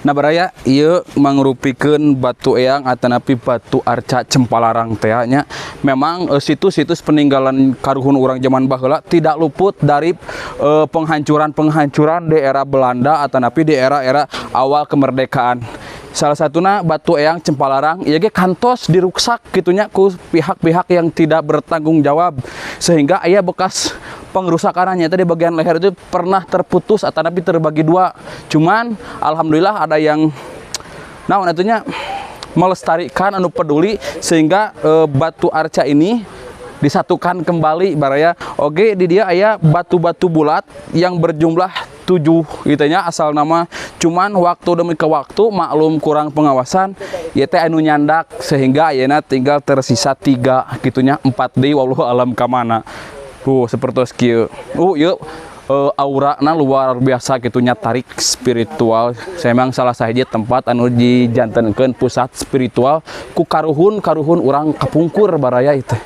Nah, baraya, ieu mangrupikeun batu eyang atanapi batu arca Cempalarang teh nya. Memang situs-situs peninggalan karuhun urang zaman baheula tidak luput dari penghancuran-penghancuran di era Belanda atanapi di era-era awal kemerdekaan. Salah satunya batu eyang Cempalarang ieu ge kantos diruksak kitu nya ku pihak-pihak yang tidak bertanggung jawab, sehingga aya bekas pengrusakannya di bagian leher itu pernah terputus atau tapi terbagi dua. Cuman alhamdulillah ada yang nah itunya melestarikan, anu peduli, sehingga batu arca ini disatukan kembali, baraya. Oke, di dieu aya batu-batu bulat yang berjumlah 7 gitu nya asal nama. Cuman waktu demi ke waktu, maklum kurang pengawasan ya teh, anu nyandak sehingga ayeuna tinggal tersisa 3 gitu nya, 4 deui wallahu alam kamana. Tuh, seperti kieu. Yuk, aura na luar biasa gitu nya, tarik spiritual. Saya memang salah sahiji tempat anu dijantenkeun pusat spiritual ku karuhun karuhun urang kapungkur, baraya itu.